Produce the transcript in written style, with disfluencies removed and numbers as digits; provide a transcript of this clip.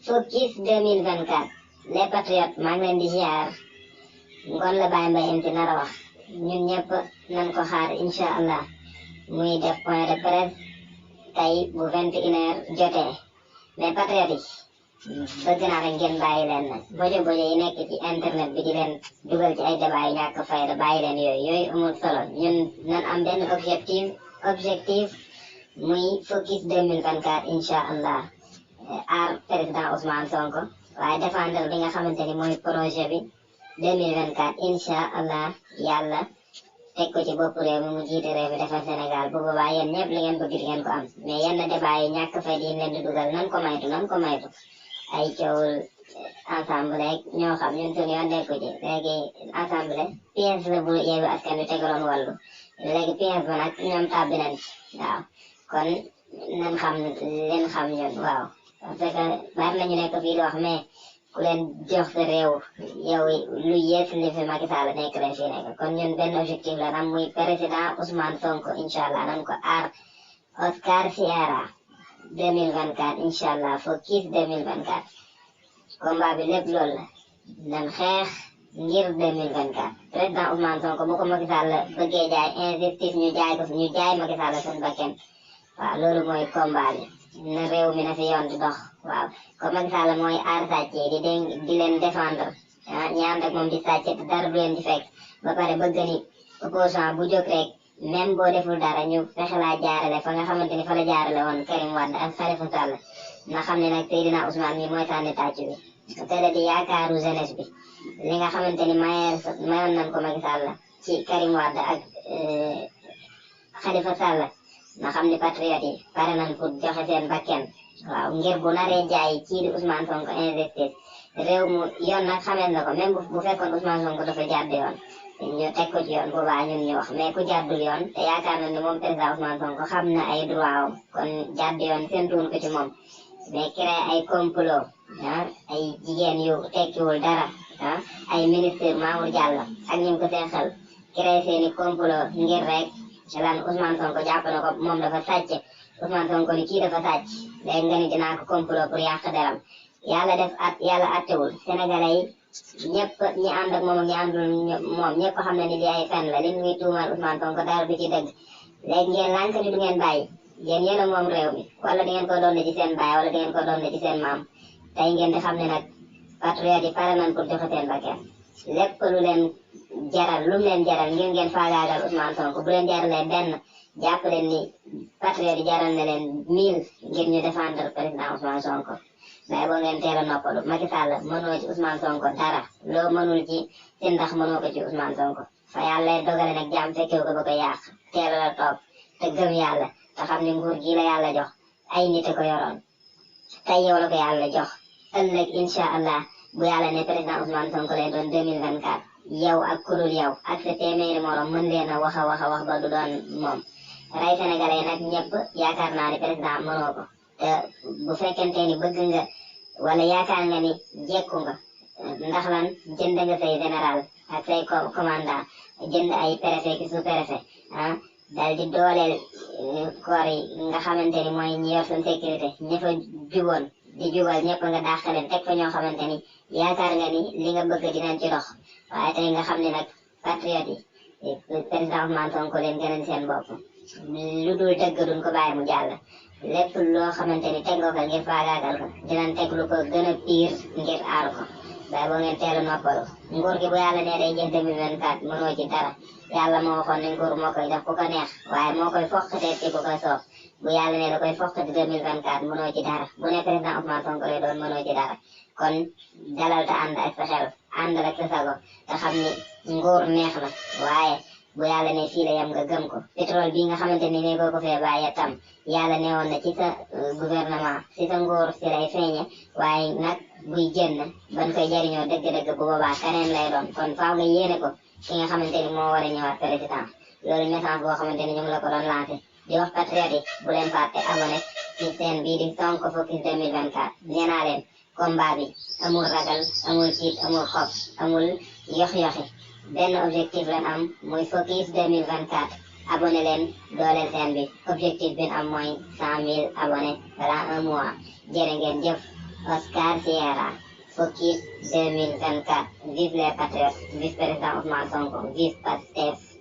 focus 2024 les patriotes maa ngi leen di ziar ngoon la Baye Mbaye MT nar a wax ñun ñëpp nañ ko xaar incha allah muy def point de presse tey bu 21h jotee mais patriotes yi bëgg naa rek ngeen bàyyi leen nag bojo yi nekk ci internet bi di leen dugal ci ay débat yu ñàkk fayda bàyyi leen yooyu amul solo ñun nan am benn objectif muy focus 2024 incha allah aar président Ousmane Sonko waaye défendre li nga xamante ni mooy projet bi 2024 incha allah yàlla teg ko ci bopp réew mi mu jiite réew mi defar Sénégal bu boobaa yéen ñëpp li ngeen bëgg di ngeen ko am mais yenn débat yi ñàkk fay di leen di dugal nan ko maytu ay coowul ensemble ñoo xam ñun suñu yoon nekku ci léegi ensemble pièce la bu Yewwi Askan Wi tegaloon Wallu léegi pièce ba nag ñoom tàbbi nañ waaw kon nan xam leen xam ñun waaw parce que bari nañu nekk fii di wax mais ku leen jox sa réew yow lu yees li fi Macky Sall nekk leen fii nekk kon ñun benn objectif la nam muy président Ousmane Sonko incha allah nan ko aar Oscar Sierra 2024 incha allah focus 2024 combat bi lépp loolu la nan xeex ngir 2024 président Ousmane Sonko bu ko Macky Sall bëggee jaay injustice ñu jaay Macky Sall seen bakkan waaw loolu mooy combat bi na réew mi na fi yoon di dox waaw comme Macky Sall mooy aar sàcc yi di leen défendre ñi ànd ak moom di sàcc te dara du leen di fekk ba pare bëgg ni opposant bu jóg rek même boo deful dara ñu fexe laa jaarale fa nga xamante ni fa la jaarale woon Karim Wade ak Khalifa Sall na xam ne nag Seydina Ousmane mi mooy sànni tàcc bi te da di yaakaaru jeunesse bi li nga xamante ni mayoon nañ ko Macky Sall ci Karim Wade ak Khalifa Sall na xam ni patriote yi pare nañ pour joxe seen bakken waaw ngir bu naree jaay kii di Ousmane Sonko investir réew mu yoon nag xamel na ko même bu fekkoon Ousmane Sonko dafa jàdd yoon ñu teg ko ci yoon boobaa ñun ñu wax mais ku jàddul yoon te yaakaar na ni moom président Ousmane Sonko xam na ay droit am kon jàdd yoon seen tuun ko ci moom mais créé ay complot ay jigéen yu tekkiwul dara ay ministre Mamour Diallo ak ñu ko seen xel créé seeni complot ngir rek lan Ousmane Sonko jàpp na ko moom dafa sàcc Ousmane Sonko ni kii dafa sàcc léegi nga ni dinaa ko complot pour yàq deram yàlla attewul sénégalais yi ñëpp ñi ànd ak moom ak ñi àndul moom ñëpp xam na ni li ay fen la li muy tuumal Ousmane Sonko dara du ci dëgg léegi ngeen lànk ni du ngeen bàyyi yéen a moom réew mi wala di ngeen ko doon ci seen baay wala di ngeen ko doon ci seen maam tey ngeen di xam ne nag patriote yi pare nañ pour joxe seen bakkan lépp lu leen jaral ngir ngeen faagaagal Ousmane Sonko bu leen jaralee benn jàpp leen ni patriote yi jaral na leen 1000 ngir ñu défendre président Ousmane Sonko mais boo ngeen teel a noppalu Macky Sall mënoo ci Ousmane Sonko dara loo mënul ci ndax mënoo ko ci Ousmane Sonko fa yàlla dogale nag jàmm fekkew ko ba ko yàq teel la toog te gëm yàlla te xam ne nguur gi la yàlla jox ay nit a ko yoroon tey yow la ko yàlla jox ëllëg incha allah bu yàlla ne président Ousmane Sonko lay doon 2024 yow ak kurul yow ak sa téeméeri morom mën leen a wax ba du doon moom rey sénégalais nag ñëpp yaakaar naa ne président mënoo ko te bu fekkente ni bëgg nga wala yaakaar nga ni jekku nga ndax lan jënd nga say général ak say commandant jënd ay préfet ki sous-préfet dal di dooleel koor yi nga xamante ni mooy ñi yor seen sécurité ña fa juboon di jubal ñëpp nga dàq leen teg fa ñoo xamante ni yaakaar nga ni li nga bëgg dinañ ci dox waaye tey nga xam ne nag patriote yi président Ousmane Sonko leen gënal seen bopp lu dul dëgg duñ ko bàyyi mu jàll lépp loo xamante ni teg nga ko ngir faagaagal ko dinañ teg lu ko gën a pire ngir aar ko waaye boo ngeen teel a noppalu nguur gi bu yàlla nee day jël 2024 mënoo ci dara yàlla moo waxoon ne nguur moo koy jox ku ko neex waaye moo koy foqatee ci ku ko soob bu yàlla nee da koy foqati 2024 mënoo ci dara bu ne président Ousmane Sonko lay doon mënoo ci dara kon dalal te ànd ak sa xel ànd ak sa sago te xam ni nguur neex na waaye bu yàlla ne fii la yam nga gëm ko pétrole bii nga xamante ni ne ko fee bàyyi tam yàlla ne woon na ci sa gouvernement ci sa nguur si lay feeñe waaye nag buy génn ban koy jariñoo dëgg-dëgg bu boobaa keneen lay doon kon faaw nga yéene ko ki nga xamante ni moo war a ñëwaat président loolu message boo xamante ni ñu ngi la ko doon lancé di wax patriote yi bu leen fàtte abonné ci seen bii di Sonko Focus 2024 nee naa leen combat bi amul ragal amul tiit amul xob amul yox-yoxi benn objectif lañ am muy Focus 2024 abonné leen dooleel seen bi objectif bi am mooy 100 000 abonnés balaa un mois jërë ngeen jëf Oscar Sierra Focus 2024 vive les patriotes vive président Ousmane Sonko vive Pastef